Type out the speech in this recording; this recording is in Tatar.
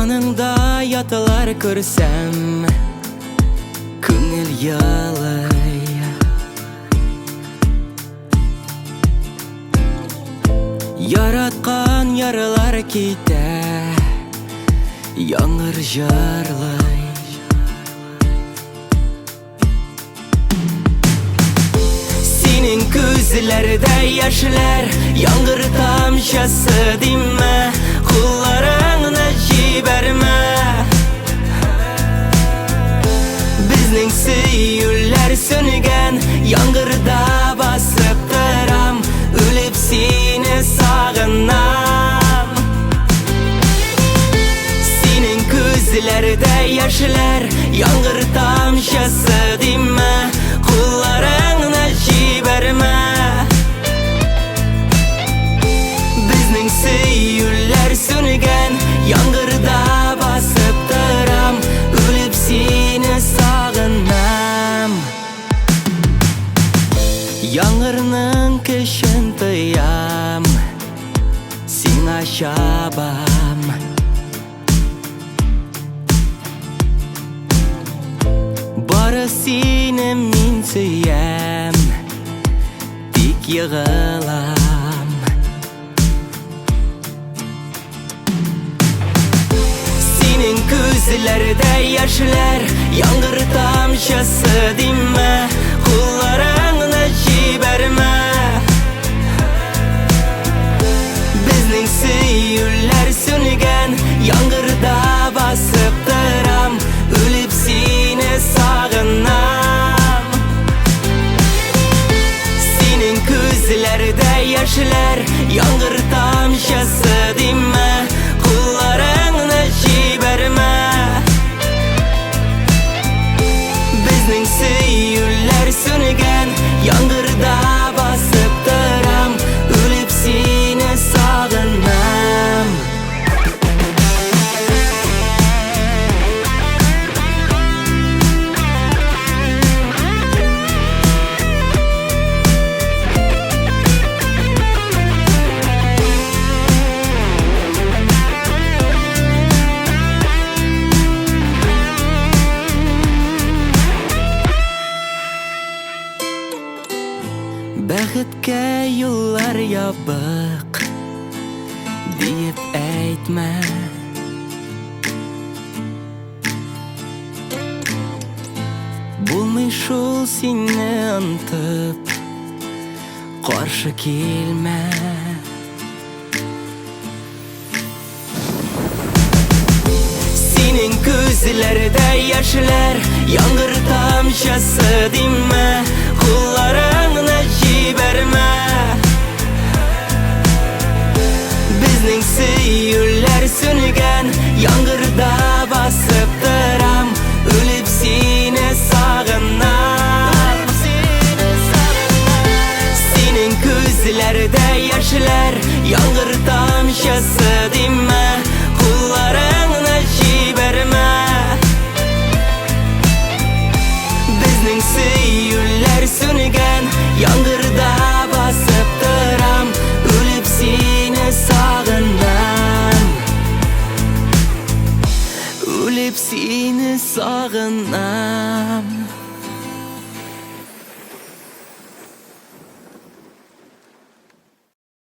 Яныңда ятлар күрсәм, күңел ялый. Яраткан ярлар китә, яңгыр җырлый. Синең күзләрдә яшьләр, яңгыр тамчысы димә, кулларыңны җибәрмә. Безнең сөюләр сүнгән, яңгырда басып торам, үлеп сине сагынам. Синең күзләрдә яшьләр, яңгыр тамчысы димә, кулларыңны җибәрмә. Безнең сөюләр сүнгән, яңгырда басып торам, үлеп сине сагынам. Яңгырның көчен тоям, сиңа чабам. Бары сине мин сөям, тик егылам. Синең күзләрдә яшьләр, яңгыр тамчысы димә, кулларыңны җибәрмә. Безнең сөюләр сүнгән, яңгырда басып торам, үлеп сине сагынам. Синең күзләрдә яшьләр, яңгыр тамчысы димә, кулларыңны җибәрмә. Безнең сөюләр сүнгән, яңгырда басып торам, үлеп сине сагынам. Бәхеткә юллар ябык диеп әйтмә. Булмый шул сине онтып, каршы килмә. Синең күзләрдә яшьләр, яңгыр тамчысы димә, кулларыңны җибәрмә. Безнең сөюләр сүнгән, яңгырда басып торам, үлеп сине сагынам. Синең күзләрдә яшьләр, яңгыр тамчысы димә, кулларыңны җибәрмә. Безнең сөюләр сүнгән, яңгырда басып торам, үлеп сине сагынам. Үлеп сине сагынам.